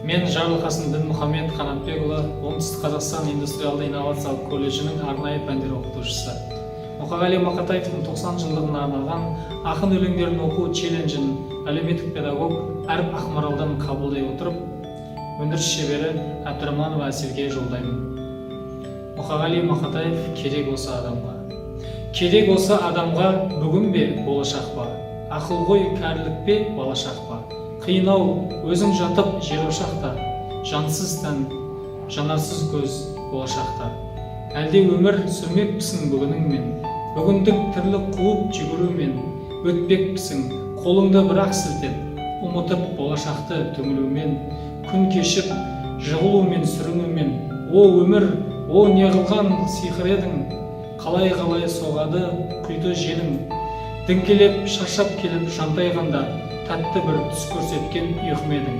Мен, Жарылқасын Дінмұхамед Қанатбекұлы, Оңтүстік Қазақстан индустриалды инновациялық колледжінің арнайы пәндер оқытушысы, Мұқағали Мақатаевтың 90 жылдығына арналған ақын өлеңдерін оқу челленджін әлеуметтік педагог Әріп Ақмаралдан қабылдай отырып, өндіріс шебері Әбдіраманова Әселге жолдаймын. Мұқағали Мақатаев. Керек осы адамға. Керек осы адамға бүгін бе, болашақ па, ақылгөй кәрілік пе, балашақ па? Қиын ау өзің жатып жерошақта, жансыз тән, жанарсыз көз болашақта. Әлде өмір сүрмекпісің бүгініңмен, бүгіндік тірлік қуып жүгірумен өтпекпісің, қолыңды бір-ақ сілтеп, ұмытып болашақты түңілумен, күн кешіп жығылумен, сүрінумен? О өмір, о, неғылған сиқыр едің? Қалай, қалай соғады құйды желің? Діңкелеп, шаршап келіп жантайғанда, тәтті бір түс көрсеткен ұйқым едің.